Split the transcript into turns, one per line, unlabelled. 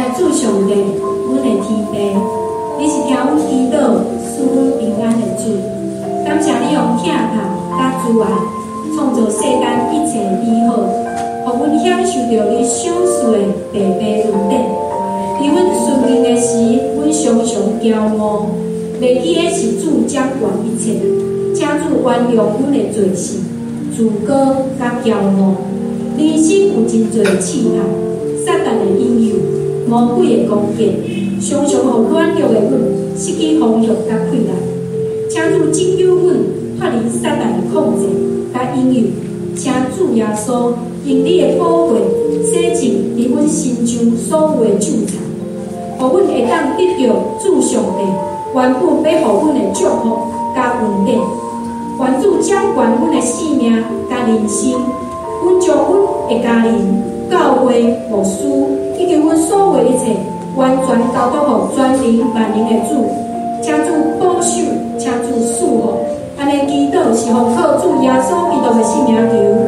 愛的主上帝，阮的天父，你是聽阮祈禱、賜阮平安的主。感謝你用疼痛佮慈愛創造世間一切美好，予阮享受著你賞賜的白白恩典。佇阮順境的時，阮常常驕傲，袂記得是主掌管一切。請主原諒阮的罪性、自高佮驕傲。人生有真濟試探、撒旦的引誘、魔鬼的攻擊，常常予軟弱的阮失去方向佮氣力。請主拯救阮脫離撒旦的控制佮引誘。請主耶穌用你的寶血洗淨佇阮身上所有的咒詛，予阮會當得著主上帝原本欲予阮的祝福佮恩典。願主掌管阮的性命佮人生，阮將阮的家人、教會、牧師以及阮所有的一切，完全交託予全能萬能的主，請主保守，請主賜福。按呢祈禱是奉靠主耶穌基督的聖名求。